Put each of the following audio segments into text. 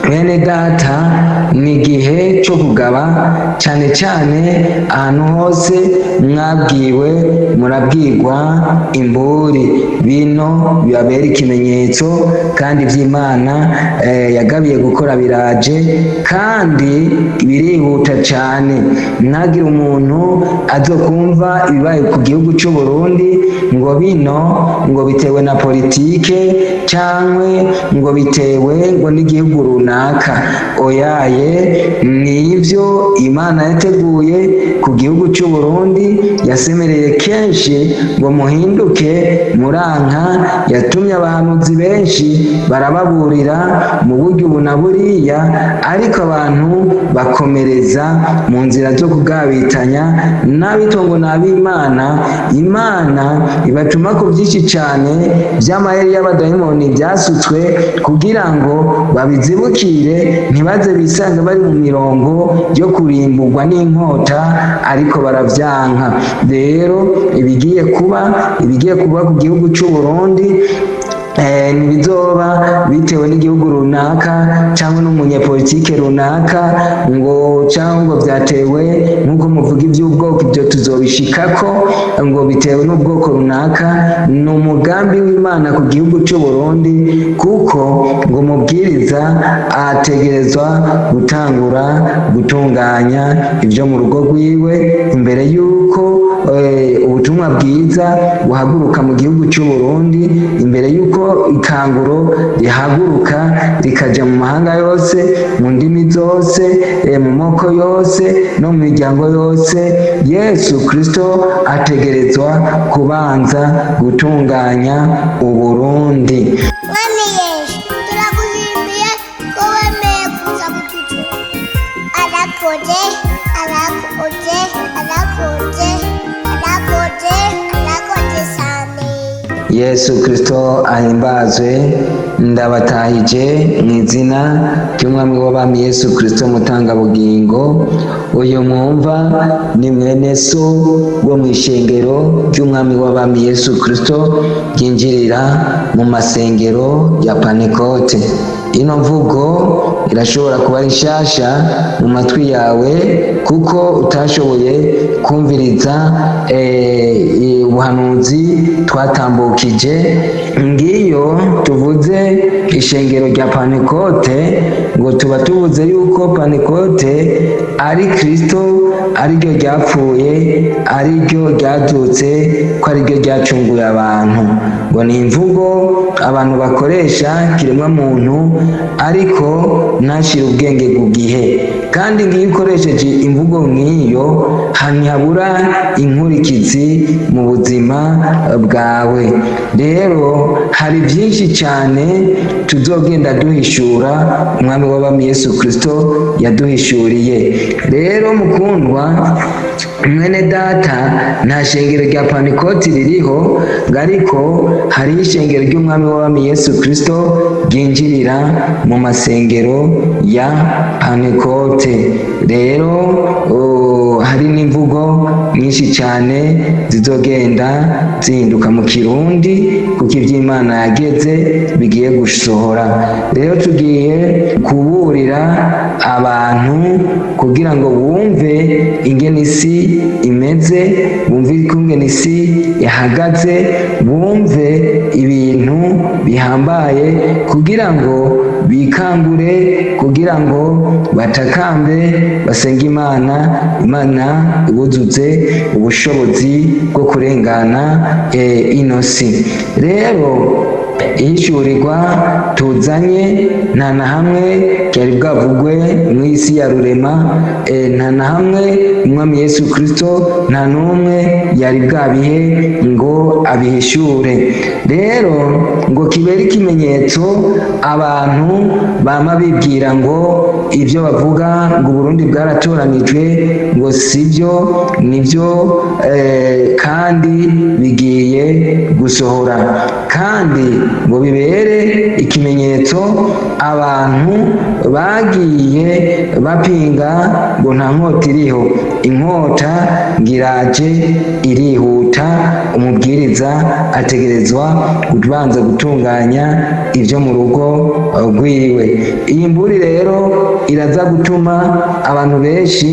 Bene data, ni igihe cyo kugaba cyane cyane ahantu hose mwabwiwe, murabwirwa imburi. Bino bibabera ikimenyetso, kandi iby'Imana yagabiye gukora biraje kandi birihuta cyane. Ntagire umuntu azokumva ibibaye ku gihugu cy'u Burundi ngo bino ngo bitewe na politike, cyangwa ngo bitewe ngo n'igihugu runaka. Oyaye, nibyo Imana yateguye ku gihugu cy'u Burundi. Yasemereye kenshi ngo muhinduke, muranka. Yatumye abahanuzi benshi, barababurira mu buryo ubu na buriya, ariko abantu bakomereza mu nzira zo kugabitanya n'abitwa ngo ni ab'Imana. Imana ibatuma ku byinshi cyane by'amayeri y'abadayimoni byasutswe kugira ngo babizibukire, ntibaze bisange bari mu mirongo yo kurimburwa n'inkota, ariko baravyanka. Rero ibigiye kuba ku gihugu cy'u Burundi ntibizoba bitewe n'igihugu runaka cyangwa n'umunyepolitike runaka, ngo cyangwa ngo byatewe nk'uko muvuga iby'ubwoko, ibyo tuzobishikako, ngo bitewe n'ubwoko runaka. Ni umugambi w'Imana ku gihugu cy'u Burundi, kuko ngo umubwiriza ategerezwa gutangura gutunganya ibyo mu rugo rwiwe imbere y'uko ubutumwa bwiza buhaguruka mu gihugu cy'u Burundi, imbere y'uko ikanguro rihaguruka rikajya mu mahanga yose, mu ndimi zose, mu moko yose no mu miryango yose. Yesu Kristo ategerezwa kubanza gutunganya Uburundi. Mwami Yesu, turagushimiye ko wemeye kuza kututura. Arakoze, arakoze, arakoze, arakoze, arakoze cyane. Yesu Kristo ahimbazwe. Ndabatahije mu izina ry'Umwami w'abami Yesu Kristo mutangabugingo. Uyu mwumva ni mwene so wo mu ishengero ry'Umwami w'abami Yesu Kristo ryinjirira mu masengero ya Pantekote. Ino mvugo irashobora kuba ari nshasha mu matwi yawe, kuko utashoboye kumviriza ubuhanuzi twatambukije. Ngiyo tuvuze ishengero rya Pantekote, ngo tuba tuvuze yuko Pantekote ari Kristo, ariryo ryapfuye, ariryo ryazutse, ko ariryo ryacunguye abantu. Ngo ni imvugo abantu bakoresha kiremwa muntu, ariko ntashire ubwenge ku gihe. Kandi ngiyo ukoresheje imvugo nk'iyo, ntihabura inkurikizi mu buzima bwawe. Rero hari byinshi cyane tuzogenda duhishura Umwami w'abami Yesu Kristo yaduhishuriye. Rero mukundwa mwene data, nta shengero rya Pantekoti ririho, ngo ariko hariho ishengero ry'Umwami w'abami Yesu Kristo ryinjirira mu masengero ya Pantekote. Rero hari n'imvugo nyinshi cyane zizogenda zihinduka mu Kirundi, kuko iby'Imana yageze bigiye gusohora. Rero tugiye kuburira abantu kugira ngo bumve ingene isi imeze, bumve ingene isi ihagaze, bumve ibintu bihambaye, kugira ngo bikangure, kugira ngo batakambe, basenge Imana, Imana ibuzuze ubushobozi bwo kurengana ino si. Rero ihishurirwa tuzanye nta na hamwe ryari bwavugwe mu isi ya rurema, nta na hamwe Umwami Yesu Kristo nta n'umwe yari bwabihe ngo abihishure. Rero ngo kibere ikimenyetso abantu bama bibwira ngo ibyo bavuga ngo Burundi bwaratoranijwe, ngo sibyo, nibyo, kandi bigiye gusohora. Kandi ngo bibere ikimenyetso abantu bagiye bapinga ngo nta nkota iriho. Inkota ngiraje irihuta. Umubwiriza ategerezwa kubanza gutunganya ibyo mu rugo rwiwe. Iyi mburi rero iraza gutuma abantu benshi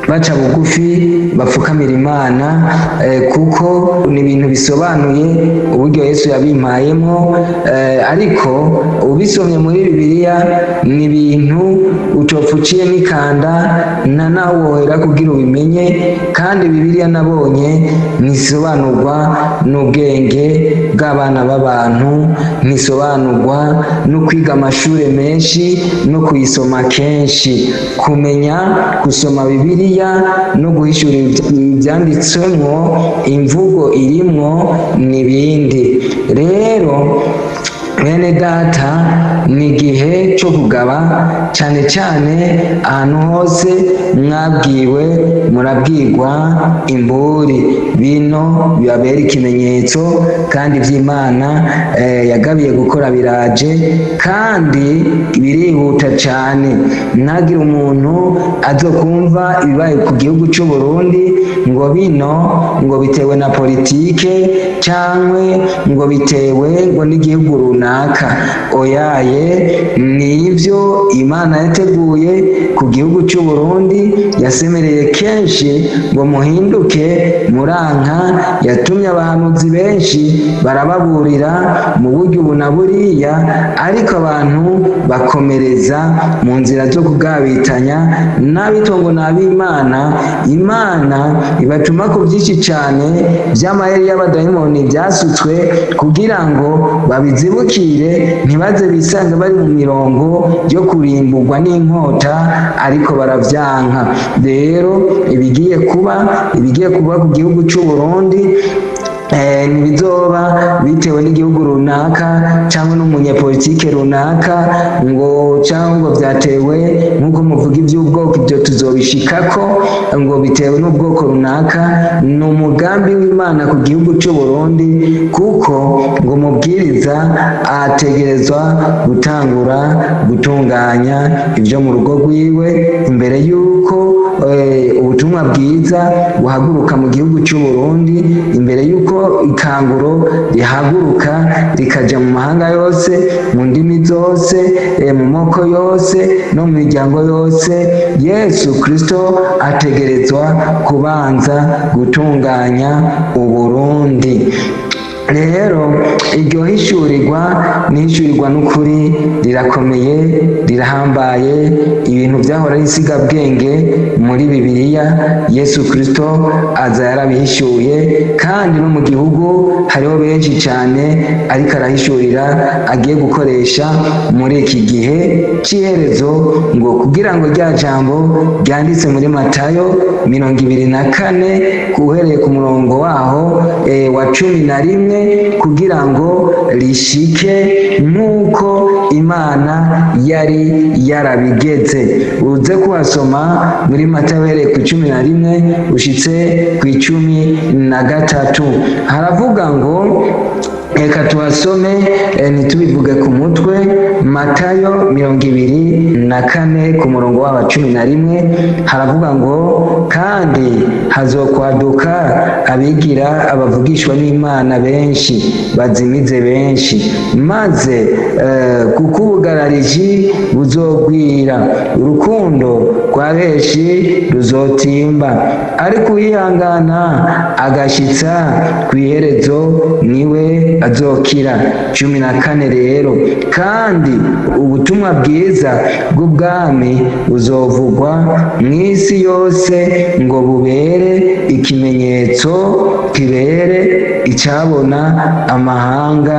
baca bugufi, bapfukamira Imana, kuko ni ibintu bisobanuye uburyo Yesu yabimpayemo. Ariko ubisomye muri Bibiliya, ni ibintu utopfuciye n'ikanda na nawe wohera kugira ubimenye. Kandi Bibiliya nabonye ntisobanurwa n'ubwenge bw'abana b'abantu, ntisobanurwa no kwiga amashuri menshi no kuyisoma kenshi. Kumenya gusoma Bibiliya no guhishura ibyanditswemwo, imvugo irimwo n'ibindi. Rero bene data, ni igihe cyo kugaba cyane cyane. Ahantu hose mwabwiwe, murabwirwa imburi, bino bibabera ikimenyetso. Kandi iby'Imana yagabiye gukora biraje kandi birihuta cyane. Ntagire umuntu azokumva ibibaye ku gihugu cy'u Burundi ngo bino ngo bitewe na politike, cyangwa ngo bitewe ngo n'igihugu runaka. Oyaye, nibyo Imana yateguye ku gihugu cy'u Burundi. Yasemereye kenshi ngo muhinduke, muranka. Yatumye abahanuzi benshi, barababurira mu buryo ubu na buriya, ariko abantu bakomereza mu nzira zo kugabitanya n'abitwa ngo ni ab'Imana. Imana ibatuma ku byinshi cyane by'amayeri y'abadayimoni byasutswe kugira ngo babizibukire, ntibaze bisange bari mu mirongo yo kurimburwa n'inkota, ariko baravyanka. Rero ibigiye kuba ku gihugu cy'u Burundi ntibizoba bitewe n'igihugu runaka cyangwa n'umunyepolitike runaka, ngo cyangwa ngo byatewe nk'uko muvuga iby'ubwoko, ibyo tuzobishikako, ngo bitewe n'ubwoko runaka. Ni umugambi w'Imana ku gihugu cy'u Burundi, kuko ngo umubwiriza ategerezwa gutangura gutunganya ibyo mu rugo rwiwe imbere y'uko ubutumwa bwiza buhaguruka mu gihugu cy'u Burundi, imbere y'uko ikanguro rihaguruka rikajya mu mahanga yose, mu ndimi zose, mu moko yose no mu miryango yose. Yesu Kristo ategerezwa kubanza gutunganya Uburundi. Rero iryo hishurirwa nihishurirwa n'ukuri rirakomeye, rirahambaye. Ibintu byahora ari insigabwenge muri Bibiliya, Yesu Kristo aza yarabihishuye. Kandi no mu gihugu hariho benshi cyane ariko arahishurira, agiye gukoresha muri iki gihe cy'iherezo, ngo kugira ngo rya jambo ryanditse muri Matayo 24, uhereye ku murongo waho wa 11, kugira ngo rishike nk'uko Imana yari yarabigeze. Uze kuhasoma muri Matayo, uhereye ku 11 ushitse ku 13, haravuga ngo, reka tuhasome, ntitubivuge ku mutwe. Matayo 24 ku murongo w'aba 11, haravuga ngo: "Kandi hazokwaduka abigira abavugishwa n'Imana benshi, bazimize benshi. Maze kuko ubugarariji buzogwira, urukundo rwa benshi ruzotimba. Ariko uwihangana agashitsa ku iherezo niwe azokira." 14 rero: "Kandi ubutumwa bwiza bw'ubwami buzovugwa mu isi yose, ngo bubere ikimenyetso, kibere icabona amahanga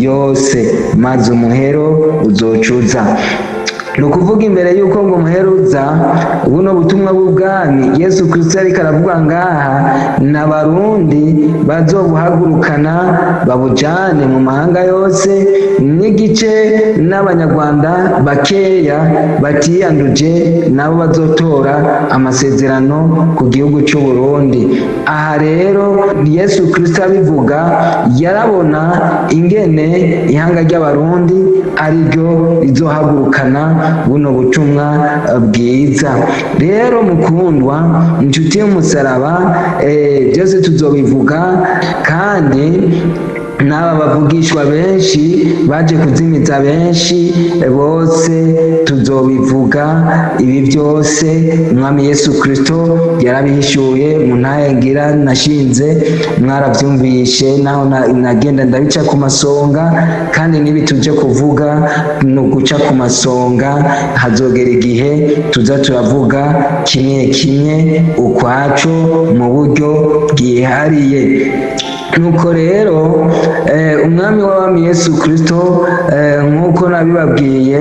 yose, maze umuhero uzocuza." Ni ukuvuga imbere y'uko ngo muheruza buno butumwa bw'ubwami Yesu Kristo ariko aravuga ngaha, n'Abarundi bazobuhagurukana babujane mu mahanga yose, n'igice n'Abanyarwanda bakeya batiyanduje nabo bazotora amasezerano ku gihugu cy'u Burundi. Aha rero Yesu Kristo abivuga yarabona ingene ihanga ry'Abarundi ariryo rizohagurukana buno butumwa bwiza. Rero mukundwa, inshuti y'umusaraba, byose tuzobivuga, kandi n'aba bavugishwa benshi baje kuzimiza benshi bose tuzobivuga. Ibi byose Umwami Yesu Kristo yarabihishuye mu ntayangira nashinze, mwarabyumvishe naho nagenda ndabica ku masonga, kandi n'ibi tuje kuvuga ni uguca ku masonga. Hazogera igihe tuza turavuga kimwe kimwe ukwaco mu buryo bwihariye. Nuko rero Umwami w'abami Yesu Kristo, nk'uko nabibabwiye,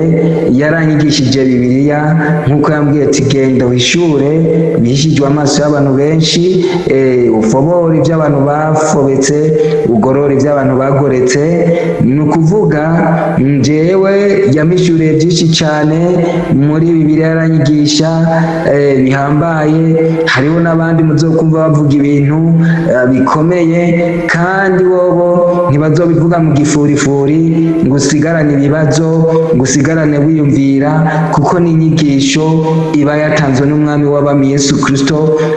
yaranyigishije Bibiliya, nk'uko yambwiye ati: "Genda wishure bihishijwe amaso y'abantu benshi, ufobore ibyo abantu bafobetse, ugorore ibyo abantu bagoretse." Ni ukuvuga njyewe yamishuriye byinshi cyane muri Bibiliya, yaranyigisha bihambaye. Hariho n'abandi muzokumva bavuga ibintu bikomeye, kandi bobo ntibazobivuga mu gifurifuri ngo usigarane ibibazo, ngo usigarane wiyumvira, kuko n'inyigisho iba yatanzwe n'Umwami w'abami Yesu Kristo.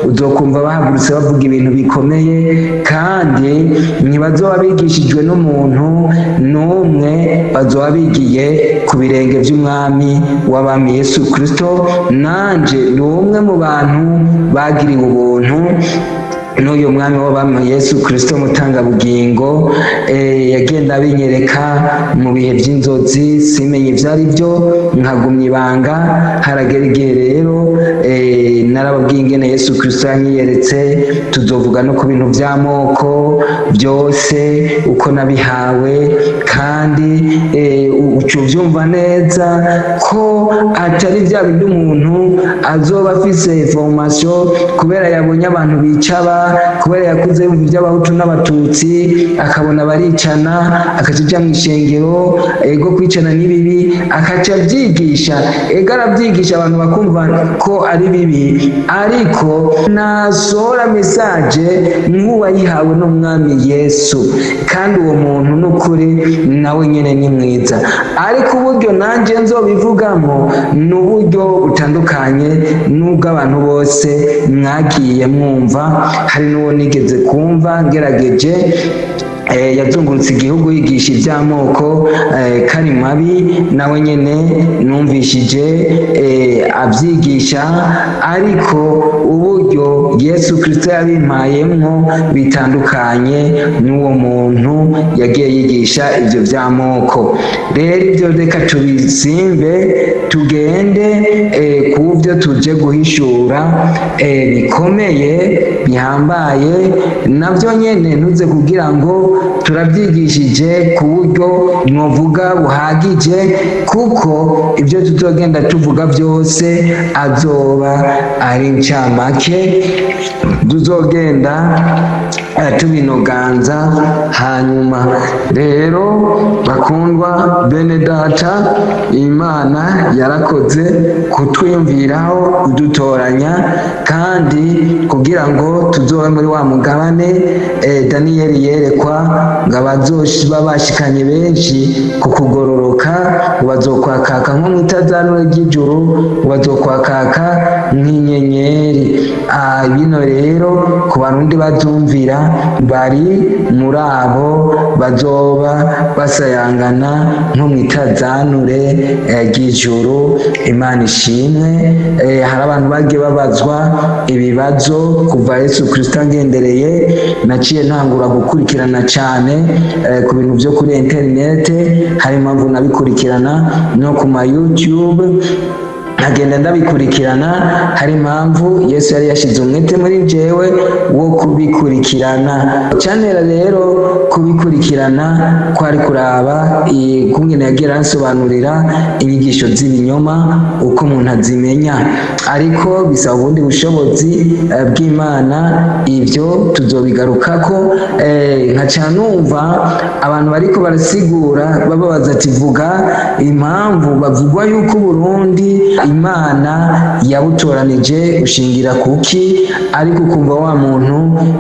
Uzokumva bahagurutse bavuga ibintu bikomeye, kandi ntibazoba bigishijwe n'umuntu n'umwe, bazoba bigiye ku birenge by'Umwami w'abami Yesu Kristo. Nanje ni umwe mu bantu bagiriwe ubuntu n'uyu Mwami w'abami Yesu Kristo mutangabugingo. Yagenda abinyereka mu bihe by'inzozi, simenye ibyo ari byo, nkagumya ibanga. Haragera igihe rero narababwiye ingene Yesu Kristo yanyiyeretse. Tuzovuga no ku bintu by'amoko byose uko nabihawe, kandi uca uvyumva neza ko atari bya bindi umuntu azoba afise information kubera yabonye abantu bicaba, kubera yakuze yumva iby'Abahutu n'Abatutsi, akabona baricana, akaca aja mu ishengero, ego kwicana ni bibi, akaca abyigisha. Ego arabyigisha, abantu bakumva ko ari bibi, ariko nasohora message nk'uwayihawe n'Umwami Yesu, kandi uwo muntu n'ukuri nawe nyene ni mwiza. Ariko uburyo nanjye nzobivugamo ni uburyo butandukanye n'ubwo abantu bose mwagiye mwumva. Hari n'uwo nigeze kumva ngerageje, yazungurutse igihugu yigisha iby'amoko kari mabi, nawe nyene numvishije abyigisha, ariko uburyo Yesu Kristo yabimpayemwo bitandukanye n'uwo muntu yagiye yigisha ibyo by'amoko. Rero ibyo reka tubisimbe, tugende ku byo tuje guhishura bikomeye bihambaye. Nabyo nyene ntuze kugira ngo turabyigishije ku buryo mwovuga buhagije, kuko ibyo tuzogenda tuvuga byose azoba ari incamake, tuzogenda tubinoganza hanyuma. Rero bakundwa bene data, Imana yarakoze kutwiyumviraho, kudutoranya, kandi kugira ngo tuzobe muri wa mugabane Daniyeli yerekwa, ngo abazoba bashikanye benshi ku kugororoka ngo bazokwakaka nko mu itazanure ry'ijuru, ngo bazokwakaka nk'inyenyeri. Bino rero ku Barundi bazumvira bari muri abo bazoba basayangana nko mu itazanure ry'ijuru. Imana ishimwe. Hari abantu bagiye babazwa ibibazo kuva Yesu Kristo angendereye. Naciye ntangura gukurikirana cyane ku bintu byo kuri interinete, hari impamvu nabikurikirana no ku ma YouTube. Nkagenda ndabikurikirana. Hari impamvu Yesu yari yashize umwete muri jewe wo kubikurikirana. Cantera rero kubikurikirana kwari kuraba kungene yagiye aransobanurira inyigisho z'ibinyoma, uko umuntu azimenya, ariko bisaba ubundi bushobozi bw'Imana. Ibyo tuzobigarukako. Nkaca numva abantu bariko barasigura, bababaza ati: "Vuga impamvu bavugwa yuko Burundi Imana yabutoranije, ushingira kuki?" Ariko ukumva wa muntu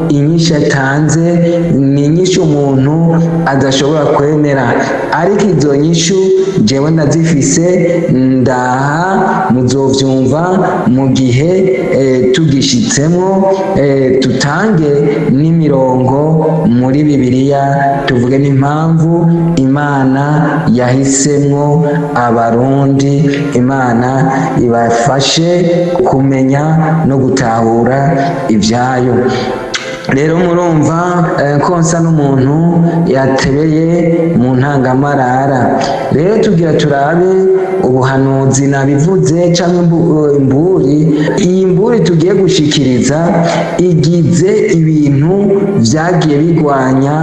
inyishu atanze ni inyishu umuntu adashobora kwemera. Ariko izo nyishu jewe ndazifise, ndaha muzovyumva mu gihe tugishitsemwo, tutange n'imirongo muri Bibiliya, tuvuge n'impamvu Imana yahisemwo Abarundi. Imana ibafashe kumenya no gutahura ibyayo. Rero murumva ko nsa n'umuntu yatebeye mu ntangamarara. Rero tugira turabe ubuhanuzi nabivuze cyangwa imburi. Iyi mburi tugiye gushikiriza igize ibintu vyagiye bigwanya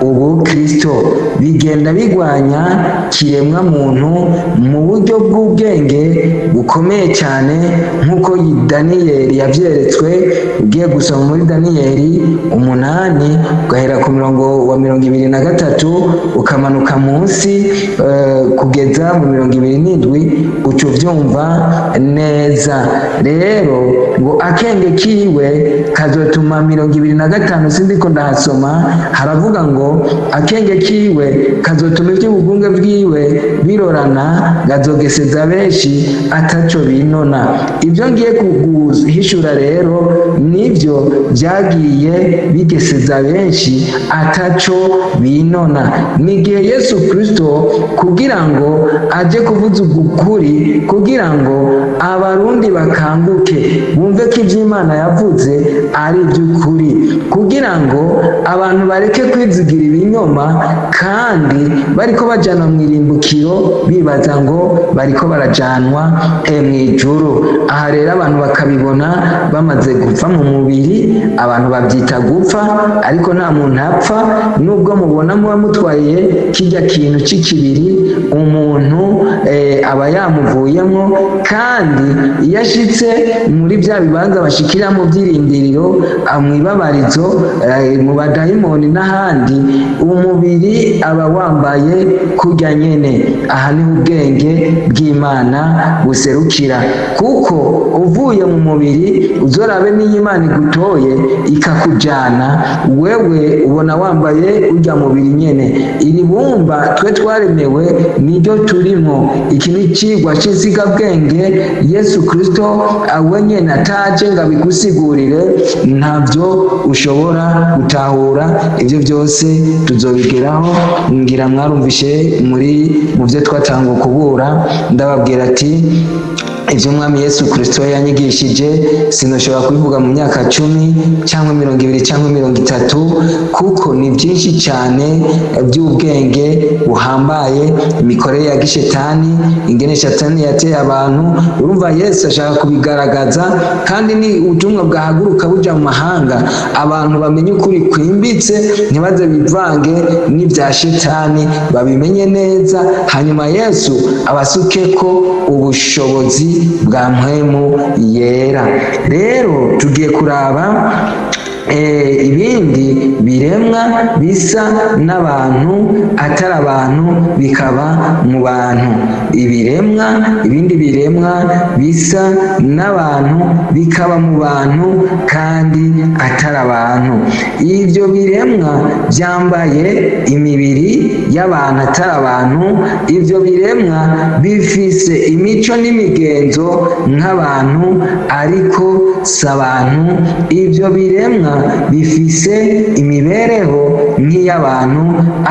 ubukristo, bigenda bigwanya kiremwa muntu mu buryo bw'ubwenge bukomeye cyane, nk'uko Daniyeli yavyeretswe. Ugiye gusoma muri Daniyeli 8, ugahera ku murongo wa 23, ukamanuka munsi kugeza mu 27, uca uvyumva neza. Rero ngo akenge kiwe kazotuma, 25, sindiko ndahasoma, haravuga ngo akenge kiwe kazotuma iby'ubugunge bwiwe birorana, gazogeseza benshi ataco binona. Ibyo ngiye kuguhishura rero nibyo byagiye bigeseza benshi ataco binona. Ni igihe Yesu Kristo kugira ngo aje kuvuza ukuri, kugira ngo Abarundi bakanguke, bumve ko ivy'Imana yavuze ari iby'ukuri, kugira ngo abantu bareke kwizigira ibinyoma kandi bariko bajana mu irimbukiro, bibaza ngo bariko barajanwa mw'ijuru. Aha rero abantu bakabibona bamaze gupfa mu mubiri. Abantu babyita gupfa, ariko nta muntu apfa. Nubwo mubona muba mutwaye kijya kintu c'ikibiri, umuntu aba yamuvuyemo. Kandi iyo ashitse muri bya bibanza bashikiramo by'irindiriro, mw'ibabarizo, mu badayimoni n'ahandi, umubiri aba wambaye kurya nyene. Aha niho ubwenge bw'Imana buserukira, kuko uvuye mu mubiri, uzorabe n'iyo Imana igutoye ikakujana, wewe ubona wambaye urya mubiri nyene. Iri bumba twe twaremewe niryo turimo. Iki ni icigwa c'insigabwenge. Yesu Kristo we nyene ataje ngo abigusigurire, ntabyo ushobora gutahura. Ibyo byose tuzobigeraho. Ngira mwarumvishe muri mu byo twatanga kubura, ndababwira ati ibyo Umwami Yesu Kristo yanyigishije sinashobora kubivuga mu myaka 10 cyangwa 20 cyangwa 30, kuko ni byinshi cyane by'ubwenge buhambaye, imikorere ya gishetani, ingene shatani yateye abantu. Urumva Yesu ashaka kubigaragaza, kandi ni ubutumwa bwahaguruka buja mu mahanga, abantu bamenye ukuri kwimbitse, ntibaze bivange n'ibya shetani, babimenye neza. Hanyuma Yesu abasukeko ubushobozi bwa Mpwemu Yera. Rero tugiye kuraba ibindi biremwa bisa n'abantu atari abantu, bikaba mu bantu. Ibiremwa, ibindi biremwa bisa n'abantu bikaba mu bantu kandi atari abantu. Ibyo biremwa byambaye imibiri y'abantu atari abantu. Ibyo biremwa bifise imico n'imigenzo nk'abantu, ariko si abantu. Ibyo biremwa bifise imibereho nk'iy'abantu,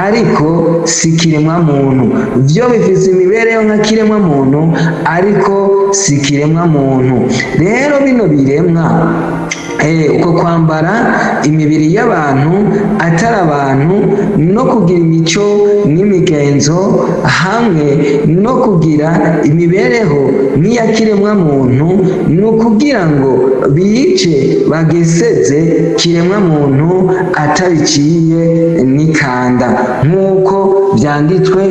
ariko si kiremwa muntu. Byo bifise imibereho nka kiremwa muntu, ariko si kiremwa muntu. Rero bino biremwa Uko kwambara imibiri y'abantu atari abantu, no kugira imico n'imigenzo, hamwe no kugira imibereho nk'iya kiremwa muntu, ni ukugira ngo bice bageseze kiremwa muntu atabiciye n'ikanda, nk'uko vyanditswe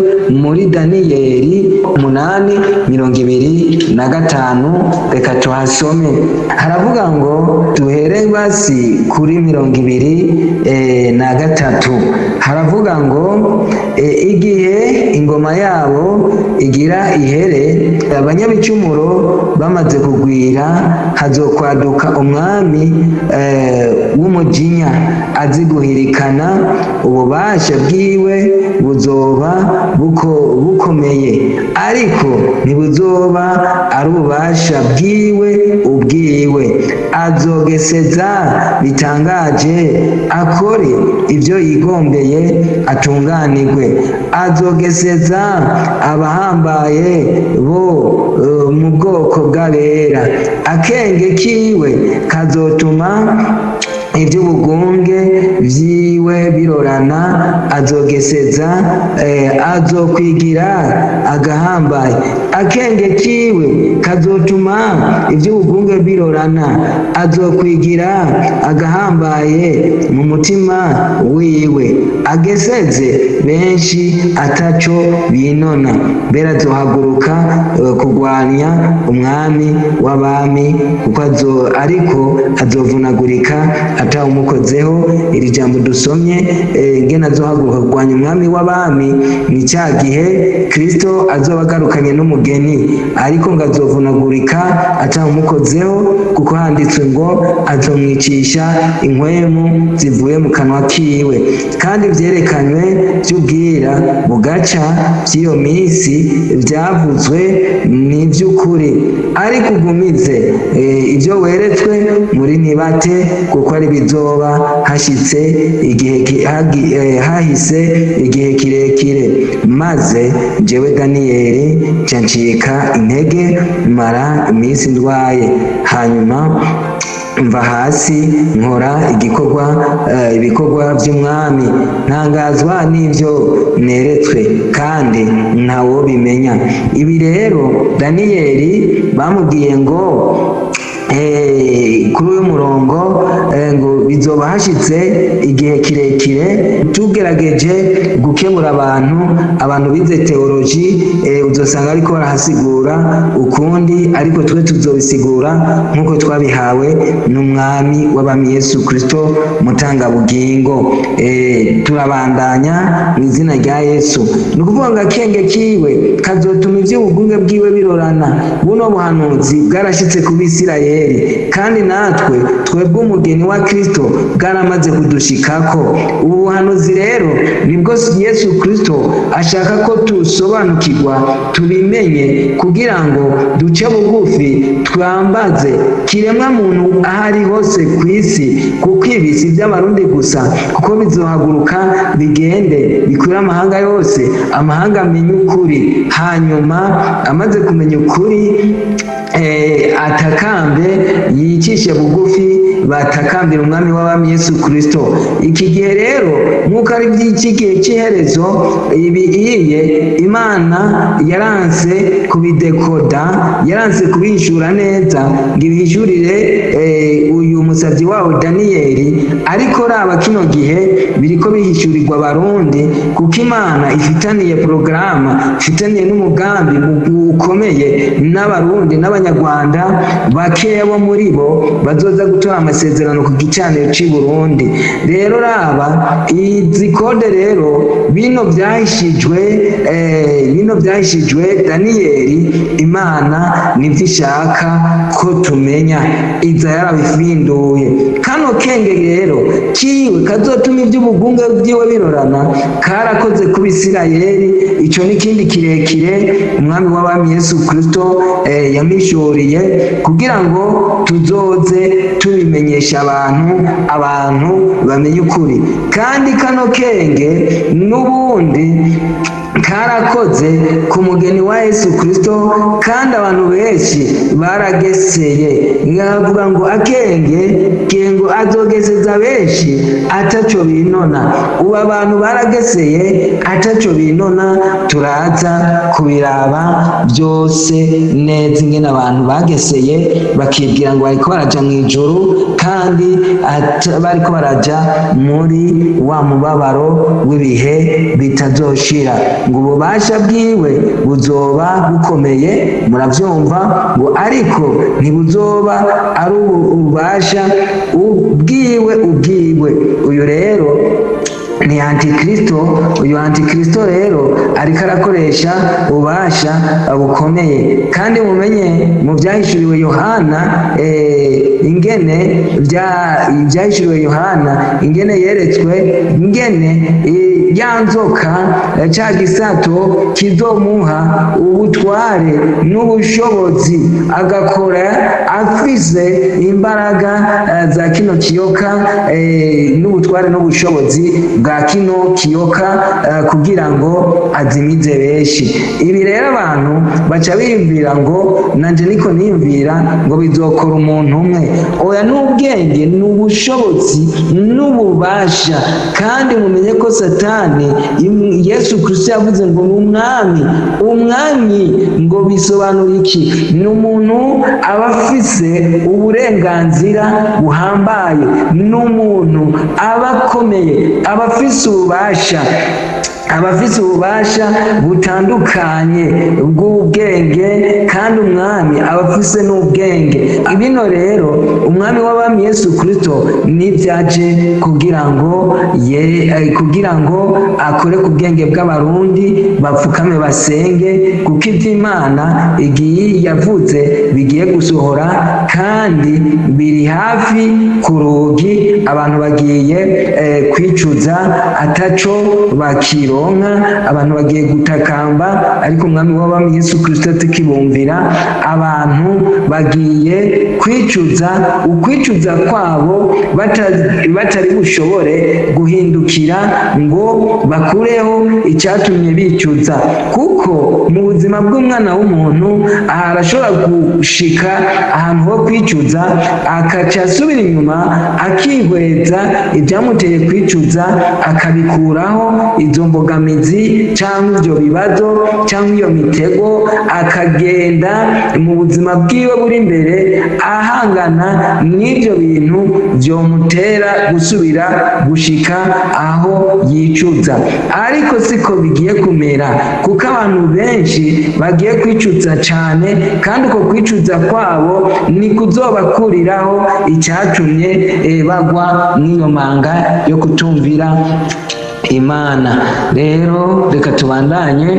muri Daniyeli 8:25. Reka tuhasome. Haravuga ngo, duhere basi kuri 23, haravuga ngo igihe ingoma yabo igira ihere, abanyabicumuro bamaze kugwira, hazokwaduka umwami w'umujinya azi guhirikana. Ububasha bwiwe buzoba bukomeye, ariko ntibuzoba ari ububasha bwiwe ubwiwe. Azogeseza bitangaje, akore ibyo yigombeye, atunganirwe. Azogeseza abahambaye bo mu bwoko bw'abera. Akenge kiwe kazotuma iby'ubugunge vyiwe birorana. Azogeseza, azokwigira agahambaye. Akenge kiwe kazotuma iby'ubugunge birorana, azokwigira agahambaye mu mutima wiwe, ageseze benshi ataco binona. Mbere azohaguruka kurwanya Umwami w'abami, kuko azo, ariko azovunagurika atawumukozeho. Iri jambo dusomye, ngene azohaguruka kurwanya Umwami w'abami, ni cya gihe Kristo azoba agarukanye n'umugeni, ariko ngo azovunagurika atawumukozeho, kuko handitswe ngo azomwicisha inkwemu zivuye mu kanwa kiwe. Kandi vyerekanywe vy'ubwira bugaca vy'iyo minsi vyavuzwe ni ivy'ukuri. Ariko ugumize ibyo weretswe muri ntibate, kuko ari bizoba hashitse igihe hahise igihe kirekire. Maze jewe Daniyeli nca ncika intege, mara iminsi ndwaye. Hanyuma mva hasi, nkora igikorwa, ibikorwa by'umwami, ntangazwa n'ibyo neretswe, kandi ntawobimenya. Ibi rero Daniyeli bamubwiye ngo kuri uyu murongo, ngo bizoba hashitse igihe kirekire. Tugerageje gukebura abantu, abantu bize théologie, uzosanga ariko barahasigura ukundi, ariko twe tuzobisigura nk'uko twabihawe n'Umwami w'abami Yesu Kristo mutangabugingo. Turabandanya mu izina rya Yesu. Ni ukuvuga ngo akenge kiwe kazotuma ivy'ubugunge bwiwe birorana. Buno buhanuzi bwarashitse ku Bisirayeli, kandi natwe twebwe umugeni wa Kristo bwaramaze kudushikako. Ubu buhanuzi rero nibwo Yesu Kristo ashaka ko tusobanukirwa, tubimenye, kugira ngo duce bugufi, twambaze kiremwa muntu aho ari hose ku isi, kuko ibi si iby'Abarundi gusa, kuko bizohaguruka bigende bikwire amahanga yose, amahanga amenye ukuri. Hanyuma amaze kumenya ukuri, atakambe, yicishe bugufi, batakambira Umwami w'abami Yesu Kristo. Iki gihe rero, nk'uko ari by'iki gihe cy'iherezo, ibi iye Imana yaranse kubidekoda, yaranse kubihishura neza ngo ibihishurire uyu musabyi wawo Daniyeli. Ariko raba kino gihe biriko bihishurirwa Abarundi, kuko Imana ifitaniye porogaramu, ifitaniye n'umugambi ukomeye n'Abarundi n'Abanyarwanda bakeya bo muri bo bazoza gutora amasezerano ku gicaniro c'i Burundi. Rero raba izi code rero, bino byahishijwe Daniyeli, Imana nivyo ishaka ko tumenya, iza yarabifinduye. Kano kenge rero kiwe kazotuma iby'ubugunge bwiwe birorana, karakoze ku Bisirayeli. Ico n'ikindi kirekire Umwami w'abami Yesu Kristo yamishuriye kugira ngo tuzoze tubimenyesha abantu, abantu bamenye ukuri. Kandi kano kenge n'ubundi Karakoze ku mugeni wa Yesu Kristo, kandi abantu benshi barageseye. Ngavuga ngo akenge kengo azogeseza benshi ataco binona. Ubu abantu barageseye ataco binona. Turaza kubiraba byose neza, ingene abantu bageseye bakibwira ngo bariko baraja mu ijuru, kandi bariko baraja muri wa mubabaro w'ibihe bitazoshira. Ngo ububasha bwiwe buzoba bukomeye, muravyumva, ngo ariko ntibuzoba ari ububasha ubwiwe ubwiwe. Uyu rero ni antikristo. Uyu antikristo rero ariko arakoresha ububasha bukomeye. Kandi mumenye mu byahishuriwe Yohana, ingene ibyahishuriwe Yohana, ingene yeretswe ingene ya nzoka, ca gisato, kizomuha ubutware n'ubushobozi, agakora afise imbaraga za kino kiyoka, n'ubutware n'ubushobozi bwa kino kiyoka, kugira ngo azimize benshi. Ibi rero abantu baca biyumvira ngo nanje niko niyumvira, ngo bizokora umuntu umwe. Oya, n'ubwenge, n'ubushobozi, n'ububasha. Kandi mumenye ko Satani, Yesu Kristo yavuze ngo ni umwami. Umwami ngo bisobanura iki? Ni umuntu aba afise uburenganzira buhambaye, ni umuntu aba akomeye, aba afise ububasha, aba afise ububasha butandukanye bw'ubwenge. Kandi umwami aba afise n'ubwenge. Bino rero, umwami w'abami Yesu Kristo nibyaje kugira ngo ye, kugira ngo akore ku bwenge bw'Abarundi, bapfukame basenge, kuko iby'Imana igiye yavuze bigiye gusohora kandi biri hafi ku rugi. Abantu bagiye kwicuza ataco bakironka, abantu bagiye gutakamba, ariko umwami w'abami Yesu Kristo atakibumvira. Abantu bagiye kwicuza, ukwicuza kwabo batari bushobore guhindukira ngo bakureho icyatumye bicuza, kuko mu buzima bw'umwana w'umuntu aha arashobora gushika ahantu ho kwicuza, akaca asubira inyuma, akihweza ibyamuteye kwicuza, akabikuraho izo mbogamizi cyangwa ibyo bibazo cyangwa iyo mitego, akagenda mu buzima bwiwe buri imbere ahangana n'ibyo bintu byomutera gusubira gushika aho yicuza. Ariko siko bigiye kumera, kuko abantu benshi bagiye kwicuza cyane, kandi uko kwicuza kwabo ni kuzobakuriraho icyatumye bagwa mw'iyo manga yo kutumvira Imana. Rero reka tubandanye.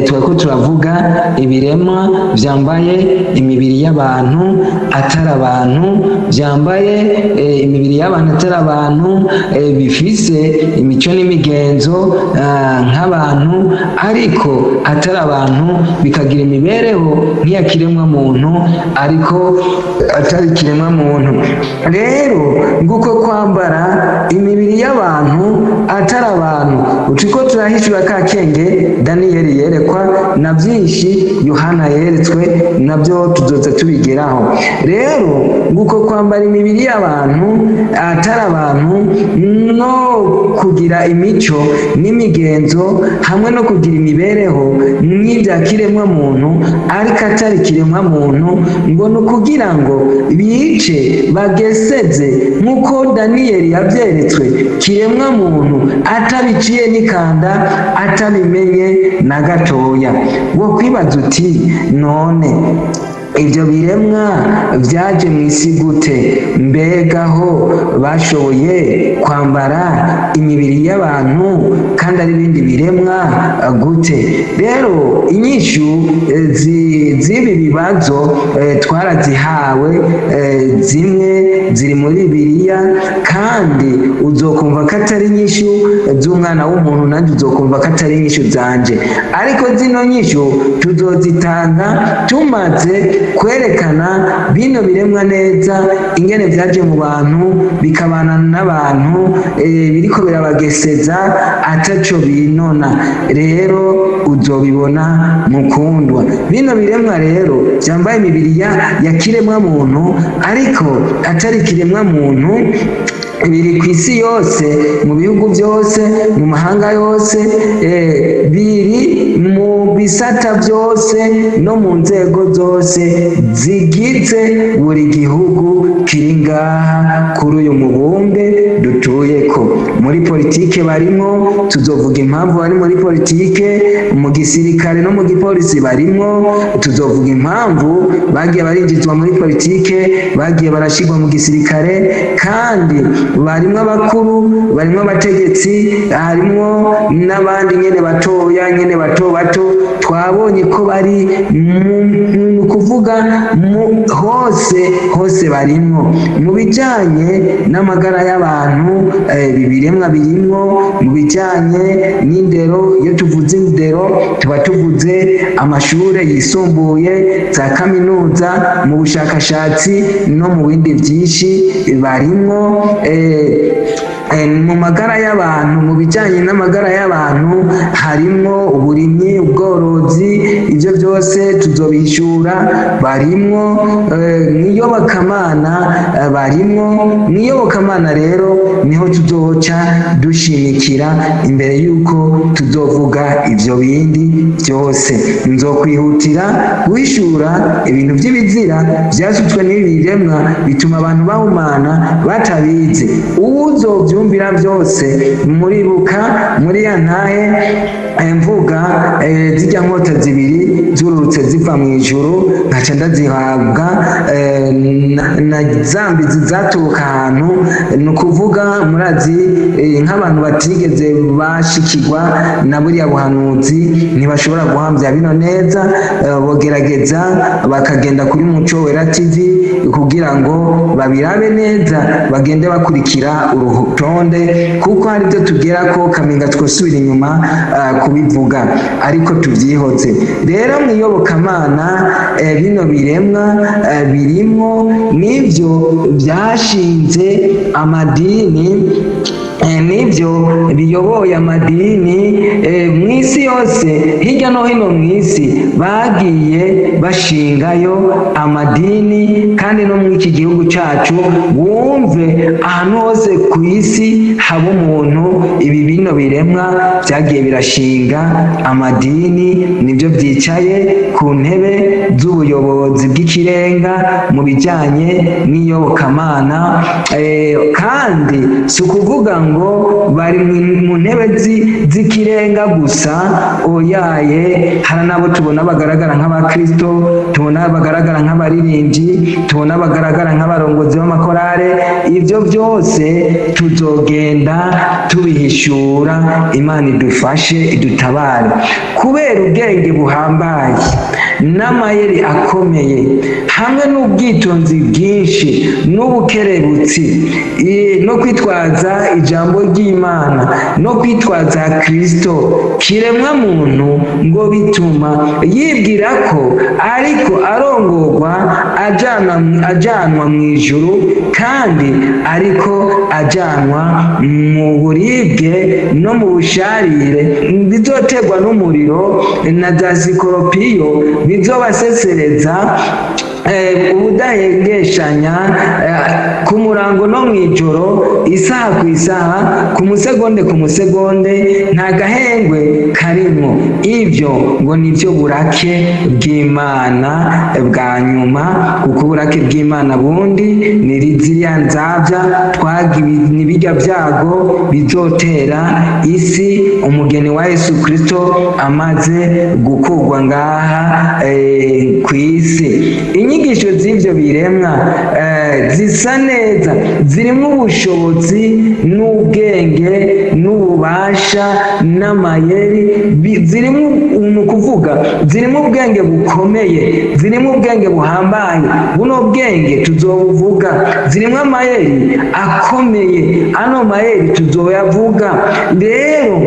Twari turavuga ibiremwa byambaye imibiri y'abantu atari abantu, byambaye imibiri y'abantu atari abantu, bifise imico n'imigenzo nk'abantu ariko atari abantu, bikagira imibereho nk'iya kiremwa muntu ariko atari kiremwa muntu. Rero nguko kwambara imibiri y'abantu atari abantu, turiko turahishura ka kenge Daniyeli yerekwa, na byinshi Yohana yeretswe, nabyo tuzoza tubigeraho. Rero nguko kwambara imibiri y'abantu atari abantu, no kugira imico n'imigenzo hamwe no kugira imibereho nk'ibya kiremwa muntu ariko atari kiremwa muntu, ngo ni ukugira ngo bice, bageseze, nk'uko Daniyeli yabyeretswe, kiremwa muntu atabiciye n'ikanda, atabimenye na gatoya. Wo kwibaza uti: "None ibyo biremwa byaje mu isi gute? Mbega ho bashoboye kwambara imibiri y'abantu kandi ari ibindi biremwa gute?" Rero inyishu z'ibi bibazo twarazihawe. Zimwe ziri muri Bibiliya, kandi uzokumva ko atari inyishu z'umwana w'umuntu, nanjye uzokumva ko atari inyishu zanje, ariko zino nyishu tuzozitanga tumaze Kwerekana bino biremwa neza, ingene vyaje mu bantu, bikabana n'abantu, biriko birabageseza ataco binona. Rero uzobibona, mukundwa. Bino biremwa rero vyambaye imibiri ya kiremwa muntu, ariko atari kiremwa muntu, biri ku isi yose, mu bihugu byose, mu mahanga yose, biri mu bisata byose no mu nzego zose zigize buri gihugu kiri ngaha kuri uyu mubumbe dutuyeko. Muri politike barimwo, tuzovuga impamvu bari muri politike. Mu gisirikare no mu gipolisi barimwo, tuzovuga impamvu bagiye barinjizwa muri politike, bagiye barashirwa mu gisirikare. Kandi barimwo abakuru, barimwo abategetsi, harimwo n'abandi nyene batoya, nyene bato bato. Twabonye ko bari mu kuvuga mu hose hose barimwo. Mu bijanye n'amagara y'abantu, ibi biremwa birimwo. Mu bijanye n'indero, iyo tuvuze indero tuba tuvuze amashure yisumbuye, za kaminuza, mu bushakashatsi no mu bindi byinshi barimwo. Mu magara y'abantu, mu bijyanye n'amagara y'abantu, harimwo uburimyi, ubworozi, ibyo byose tuzobishura. Barimwo mw'iyobokamana, barimwo mw'iyobokamana. Rero niho tuzoca dushimikira imbere y'uko tuzovuga ibyo bindi byose. Nzokwihutira guhishura ibintu by'ibizira byasutswe n'ibi biremwa, bituma abantu bahumana batabizi. Uwuzovyumvira byose, muribuka muri ya ntahe, mvuga zirya nkota zibiri zururutse ziva mu ijuru, nkaca ndazihabwa na za mbizi zaturuka ahantu. Ni ukuvuga murazi, nk'abantu batigeze bashikirwa na buriya buhanuzi ntibashobora guhambya bino neza. Bogerageza bakagenda kuri Muco Wera TV kugira ngo babirabe neza, bagende bakurikira urutonde, kuko hari ibyo tugera ko kamenga twosubira inyuma kubivuga, ariko tubyihoze. Rero mu iyobokamana, bino biremwa birimwo, nibyo byashinze amadini, nibyo biyoboye amadini mu isi yose. Hirya no hino mu isi bagiye bashingayo amadini, kandi no muri iki gihugu cyacu, wumve ahantu hose ku isi haba umuntu, ibi bino biremwa byagiye birashinga amadini, nibyo byicaye ku ntebe z'ubuyobozi bw'ikirenga mu bijyanye n'iyobokamana. Kandi si ukuvuga ngo bari mu ntebe z'ikirenga gusa, oyaye. Hari n'abo tubona bagaragara nk'abakristo, tubona bagaragara nk'abaririmbyi, tubona bagaragara nk'abarongozi b'amakorale. Ibyo byose tuzogenda tubihishura. Imana idufashe, idutabare. Kubera ubwenge buhambaye n'amayeri akomeye, hamwe n'ubwitonzi bwinshi n'ubukerebutsi, no kwitwaza ijambo ry'Imana no kwitwaza Kristo, kiremwa muntu ngo bituma yibwira ko ariko arongorwa ajanwa mu ijuru, kandi ariko ajanwa mu buribwe no mu busharire bizoterwa n'umuriro na za sikoropiyo bizobasesereza ubudahengeshanya, ku murango no mu ijoro, isaha ku isaha, ku musegonde ku musegonde, nta gahengwe karimwo. Ibyo ngo nibyo burake bw'Imana bwa nyuma, kuko uburake bw'Imana bundi ni ziriya nzabya ni bijya byago bizotera isi umugeni wa Yesu Kristo amaze gukurwa ngaha ku isi. Inyigisho z'ibyo biremwa zisa neza, zirimo ubushobozi n'ubwenge n'ububasha n'amayeri, zirimo, ni ukuvuga zirimo ubwenge bukomeye, zirimo ubwenge buhambaye. Buno bwenge tuzobuvuga. Zirimo amayeri akomeye, ano mayeri tuzoyavuga. Rero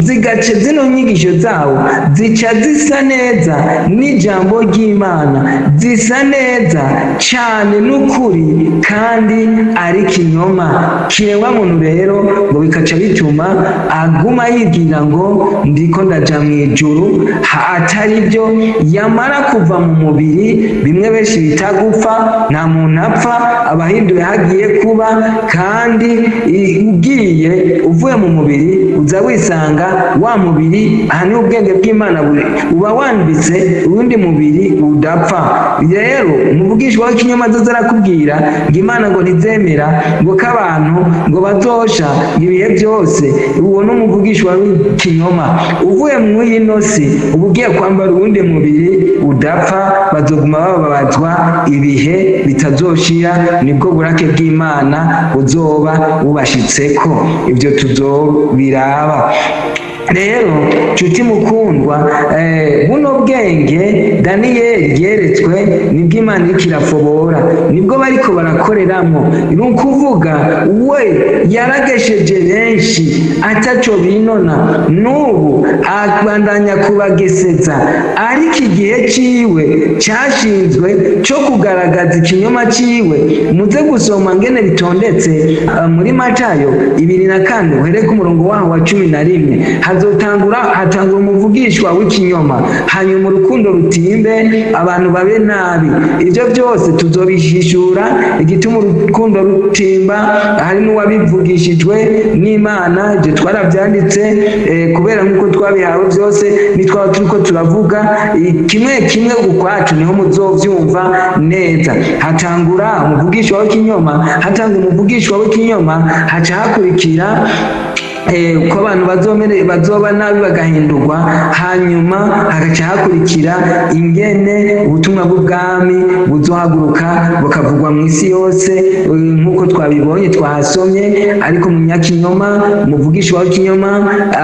zigace zino nyigisho zawo zica zisa neza n'ijambo ry'Imana, zisa Gisa neza cyane n'ukuri, kandi ari kinyoma kiremwa muntu. Rero ngo bikaca bituma aguma yigira ngo ndiko ndaja mu ijuru, atari byo. Yamara kuva mu mubiri, bimwe benshi bita gupfa, nta muntu apfa, abahinduye hagiye kuba. Kandi ugiye uvuye mu mubiri, uza wisanga wa mubiri, aha ni ubwenge bw'Imana buri, uba wambitse uwundi mubiri udapfa. Rero umuvugishwa w'ikinyoma azoza arakubwira ngo Imana ngo ntizemera ngo ko abantu ngo bazosha ibihe byose. Uwo ni umuvugishwa w'ikinyoma. Uvuye mu ino si, uba ugiye kwambara uwundi mubiri udapfa, bazoguma bababazwa ibihe bitazoshira. Nibwo burake bw'Imana buzoba bubashitseko. Ibyo tuzobiraba. Rero nshuti mukundwa, buno bwenge Daniyeli yeretswe nibwo Imana iriko irafobora, nibwo bariko barakoreramwo. Ni ukuvuga we yaragesheje benshi ataco binona, n'ubu abandanya kubageseza, ariko igihe ciwe cashinzwe co kugaragaza ikinyoma ciwe. Muze gusoma ngene bitondetse muri Matayo 24, uhere ku murongo waho wa 11. Hazotangura, hatangura umuvugishwa w'ikinyoma, hanyuma urukundo rutimbe, abantu babe nabi. Ibyo byose tuzobihishura igituma urukundo rutimba. Hari n'uwabivugishijwe n'Imana, ibyo twarabyanditse, kubera nk'uko twabihawe byose, nitwaba turiko turavuga kimwe kimwe ukwacu, niho muzovyumva neza. Hatangura umuvugishwa w'ikinyoma, hatanga umuvugishwa w'ikinyoma, haca hakurikira ko abantu bazomere bazoba nabi bagahindurwa, hanyuma hagaca hakurikira ingene ubutumwa bw'ubwami buzohaguruka bukavugwa mu isi yose, nk'uko twabibonye, twahasomye. Ariko mu nyakinyoma, umuvugishwa w'ikinyoma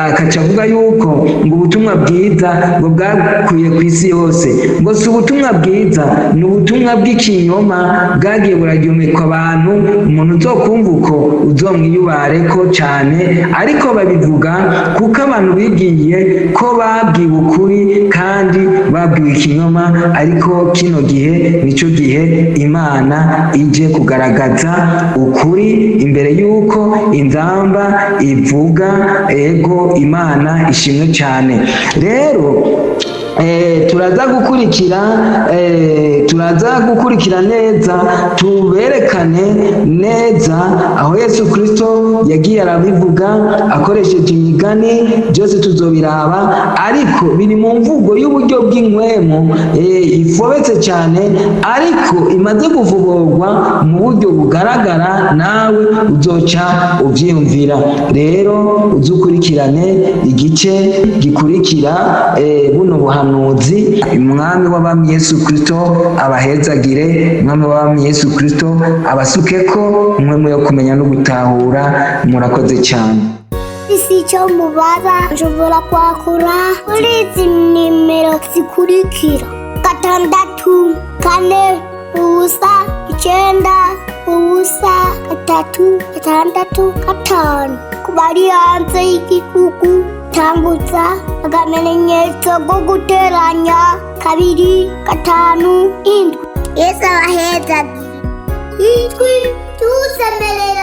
akaca avuga yuko ngo ubutumwa bwiza ngo bwakwiye ku isi yose. Ngo si ubutumwa bwiza, ni ubutumwa bw'ikinyoma bwagiye buraryomekwa abantu. Umuntu uzokumva uko uzomwiyubareko cane. Ariko babivuga kuko abantu bigiye ko babwiwe ukuri kandi babwiwe ikinyoma. Ariko kino gihe nico gihe Imana ije kugaragaza ukuri imbere y'uko inzamba ivuga. Ego, Imana ishimwe cyane. Rero turaza gukurikira neza, tuberekane neza aho Yesu Kristo yagiye arabivuga akoresheje imigani. Byose tuzobiraba, ariko biri mu mvugo y'uburyo bw'inkwemo ifobetse cyane, ariko imaze kuvuborwa mu buryo bugaragara, nawe uzoca uvyiyumvira. Rero uzukurikirane igice gikurikira buno buhanuzi. Umwami w'abami Yesu Kristo abahezagire. Umwami w'abami Yesu Kristo abasukeko umwe yo kumenya no gutahura. Murakoze cyane. Isi icyo mubaza, nshobora kwakura kuri izi nimero zikurikira: 640 9 0 3 6 5. Ku bari hanze y'igihugu, tangutsa akamenyetso ko guteranya 257. Yesu abahezagire. Ijwi tusemerera.